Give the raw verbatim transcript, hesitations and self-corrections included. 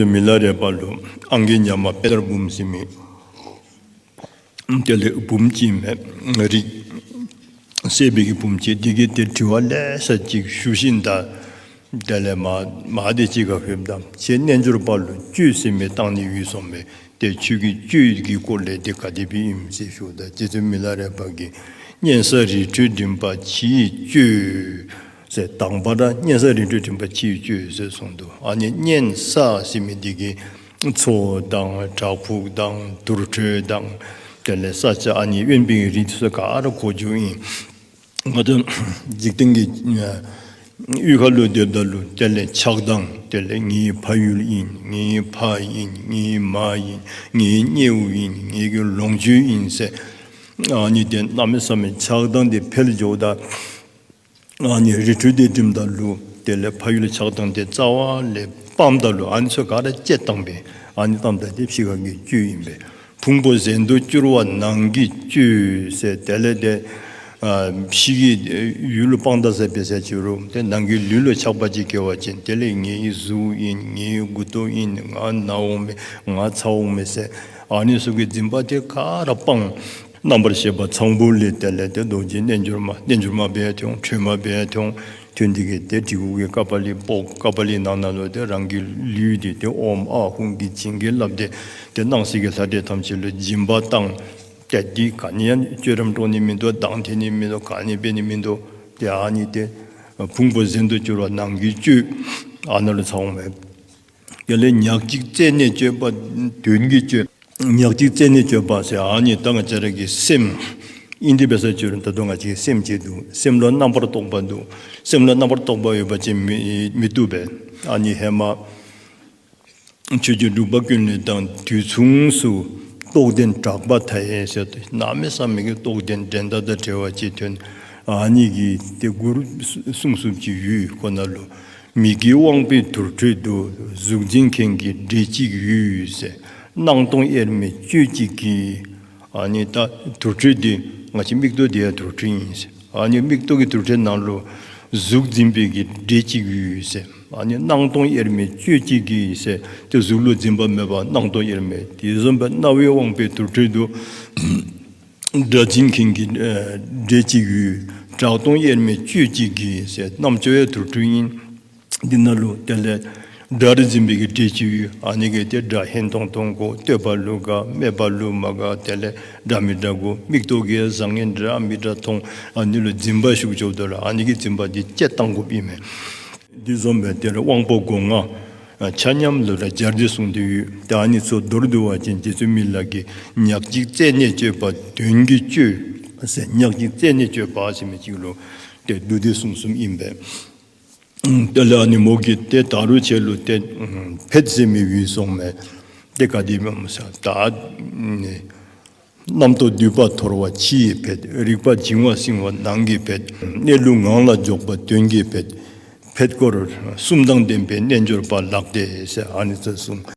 མི་ལ་རས་པ་ལུ་ཨང་ཀི་ཉ་མ་པེ་ཏར་འབུམ་ཟེར་མི་དེ་ལས་འབུམ་གཅིག་མེད་རིགས་སད་པའི་གི་འབུམ་གཅིག་འདི་གི་དེ་དྲི་བ་ལེ་ཤ་ཅིག་ཞུ་བཞིན་ད། དེ་ལས་མ་མ་དེ་ཅིག་ག་ཕེབས་ད་ཁྱེད་རྣལ་འབྱོར་པ་ལུ་གཅོད་ཟེར་མི་བཏང་ནི་ཡོད་སོང་མེད། དེ་ཆོས་ཀྱི་གཅོད་ཀྱི་སྐོར་ལས་དེ་ག་དེ་སྦེ་ཨིནམ་ཟེར་ཞུཝ་ད་རྗེ་བཙུན་མི་ལ་རས་པ་གིས་གཉན་ས་རི་ཁྲོད་འགྲིམ་པ་ཕྱི་ཡི་གཅོད་ཟེར། དང་པ་ར་གཉན་ས་རི་ཁྲོད་འགྲིམ་པ་ཕྱི་ཡི་གཅོད་ཟེར་གསུངས་འདུག། ཨ་ནི་གཉན་ས་ཟེར་མི་འདི་གིས་མཚོ་དང་བྲག་ཕུག་དང་དུར་ཁྲོད་དང་དེ་ལས་ས་ཆ་ཨ་ནི་དབེན་པའི་རི་ཚོ་ག་ར་གོ་རྒྱུ་ཨིན། ང་ཚོ་འཇིག་རྟེན་གྱི་གཡུས་ཁ་ལུ་སྡོདཔ་ད་ལུ་དེ་ལས་ཆགས་སྡང་དེ་ལས་ངའི་ཕ་ཡུལ་ཨིན། ངའི་ཕ་ཨིན། ངའི་མ་ཨིན། ངའི་སྙེའུ་ཨིན། ངའི་གི་ལོངས་སྤྱོད་ཨིན་ཟེར། ཨ་ནི་དེ་གནམ་མེད་ས་མེད་ཆགས་སྡང་དེ་འཕེལ་འགྱོཝ་ད། ཨ་ནི་རི་ཁྲོད་དེ་འགྲིམ་ད་ལུ་དེ་ལས་ཕ་ཡུལ་ཆགས་སྡང་དེ་རྩ་བ་ལས་སྤངམ་ད་ལུ་ཨ་ནི་ཚུ་ག་ར་བཅད་བཏང་པས། ཨ་ནི་བཏངམ་ད་དེ་ཕྱི་ཁ་གི་གཅོད་ཨིན་པས། ཕུང་པོ་གཟན་དུ་བསྐྱུར་བ་ནང་གི་གཅོད་ཟེར། དེ་ལས་དེ་ཨ་ཕྱི་གི་ཡུལ་ལུ་སྤང་ད་ཟེར་བས་ཟེར་ཅི་རུང་དེ་ནང་གི་ལུས་ལུ་ཆགས་པ་ཅིག་སྐྱེ་བ་ཅིན་དེ་ལས་ངའི་གཟུགས་ཨིན། ངའི་མགུ་ཏོ་ཨིན། ང་ན་འོང་མས། ང་ཚ་འོང་མས་ཟེར། ཨ་ནི་ཚུ་གི་འཛིན་པ་དེ་ག་ར་སྤང་། རྣམ་པར་ཤེས་པ་ཚངས་བུག་ལས་དེ་ལས་དེ་རྡོ་རྗེ་རྣལ་འབྱོར་མ་རྣལ་འབྱོར་མ་སྦེ་ཐོན། ཁྲོས་མ་སྦེ་ཐོན། ཐོན་ཏེ་གི་དེ་གྲི་གུག་གི་ཀ་པ་ལི་ཕོག། ཀ་པ་ལི་ནང་ན་ལུ་དེ་རང་གི་ལུས་དེ་དེ་ཨོཾ་ཨཱཿཧཱུྃ་གིས་བྱིན་གྱིས་བརླབས་ཏེ་དེ་སྣང་སྲིད་ཀྱི་ལྷ་འདྲེ་ཐམས་ཅད་ལུ་སྦྱིན་པ་བཏང་། དེ་འདི་ག་ནི་ཡང་བཅོས་རམ་འགྲོ་ནི་མིན་འདུག། སྡང་དེ་ནི་མིན་འདུག། ག་ནི་འབད་ནི་མིན་འདུག། དེ་ཨ་ནི་དེ་ཕུང་པོ་གཟན་དུ་བསྐྱུར་བ་ནང་གི་གཅོད་ཨ་ན་ལུ་ཚང་མས། དེ་ལས་ཉག་གཅིག་རྩད་ནས་གཅོད་པ་དོན་གྱི་གཅོད། ཉག་གཅིག་རྩད་ནས་གཅོད་པ་ཟེར། ཨ་ནི་ད་ང་བཅས་ར་གི་སེམས་ཨིན་ཏེ་འབད་ས་ཅི་རུང་ད་ལྟོ་ང་བཅས་ཀྱི་སེམས་ཅིག་འདུག། སེམས་ལུ་རྣམ་པར་རྟོག་པ་འདུག། སེམས་ལུ་རྣམ་པར་རྟོག་པ་ཡོད་པ་ཅིན་མི་མི་བཏུབ་པས། ཨ་ནི་ཧེ་མ་ཆོས་རྗེ་འབྲུག་པ་ཀུན་ལེགས་དང་དུས་མཚུངས་སུ་རྟོགས་ལྡན་གྲགས་པ་མཐའ་ཡས་ཟེར་ཏེ་གནམ་མེད་ས་མེད་ཀྱི་རྟོགས་ལྡན་འགྲན་ཟླ་དང་བྲལ་བ་ཅིག་ཐོན། ཨ་ནི་གིས་དེ་མགུར་གསུངས་གསུངསམ་ཅིག་ཡོད། ཁོ་ན་ལུ། མིག་གི་དབང་པོའི་དུར་ཁྲོད་དུ། གཟུགས་འཛིན་མཁན་གྱི་འདྲེ་གཅིག་ཡོད་ཟེར། སྣང་སྟོང་དབྱེར་མེད་གཅོད་གཅིག་གིས། ཨ་ནི་ད་དུར་ཁྲོད་འདི་ང་བཅས་མིག་ཏོ་འདི་ཡང་དུར་ཁྲོད་ཨིན་ཟེར། ཨ་ནི་མིག་ཏོ་གི་དུར་ཁྲོད་ནང་ལུ་གཟུགས་འཛིན་པའི་གི་འདྲེ་གཅིག་ཡོད་ཟེར། ཨ་ནི་སྣང་སྟོང་དབྱེར་མེད་གཅོད་གཅིག་གིས་ཟེར། དེ་གཟུགས་ལུ་འཛིན་པ་མེད་པ་སྣང་སྟོང་དབྱེར་མེད། དེ་བཟུམ་སྦེ་རྣ་བའི་དབང་པོའི་དུར་ཁྲོད་དུ། སྒྲ་འཛིན་མཁན་གྱི་ཨ་འདྲེ་གཅིག་ཡོད། གྲགས་སྟོང་དབྱེར་མེད་གཅོད་གཅིག་གིས་ཟེར། རྣམ་ཅོ་ཡང་དུར་ཁྲོད་ཨིན། འདི་ནང་ལུ་དེ་ལས་སྒྲ་རུ་འཛིན་པའི་གི་འདྲེ་གཅིག་ཡོད། ཨ་ནི་གིས་དེ་སྒྲ་སྙན་ཏོང་ཏོ་གོ། བསྟོད་པ་ལུ་དགའ། སྨད་པ་ལུ་མ་དགའ། དེ་ལས་འདྲ་མི་འདྲ་གོ། མིག་ཏོ་གིས་བཟང་ངན་འདྲ་མི་འདྲ་མཐོང་། ཨ་ནི་ལུ་འཛིན་པ་ཞུགས་འགྱོཝ་ད་ལུ་ཨ་ནི་གི་འཛིན་པ་འདི་བཅད་བཏང་དགོཔ་ཨིན་མས། འདི་བཟུམ་སྦེ་དེ་ལས་དབང་པོ་སྒོ་ལྔ་ཆ་མཉམ་ལུ་ར་སྦྱར་ཏེ་གསུངས་ཏེ་ཡོད། དེ་ཨ་ནི་ཚུ་མདོར་བསྡུ་བ་ཅིན་རྗེ་བཙུན་མི་ལ་གིས་ཉག་གཅིག་རྩད་ནས་གཅོད་པ་དོན་གྱི་གཅོད་ཟེར། ཉག་གཅིག་རྩད་ནས་གཅོད་པ་ཟེར་མི་ཅིག་ལུ་དེ་བསྡུ་སྟེ་གསུངས་གསུངསམ་ཨིན་པས། དེ་ལས་ཨ་ནི་མོ་གིས་དེ་ད་རུང་ཁྱེད་ལུ་དེ་ཕཊ་ཟེར་མི་ཡོད་སོང་མས། དེ་ག་དེ་སྦེ་སྨོ་ཟེར། ད་ནི་རྣམ་རྟོག་འདུས་པ་འཐོར་བ་ཕྱི་ཡི་ཕཊ། རིག་པ་བྱིང་བ་སྲིང་བ་ནང་གི་ཕཊ། གནས་ལུགས་ངང་ལ་འཇོག་པ་དོན་གྱི་ཕཊ། ཕཊ་སྐོར་གསུམ་དང་ལྡན་པའི་རྣལ་འབྱོར་པ་ལགས་ཏེ་ཟེར། ཨ་ནི་ཚུ་གསུངས།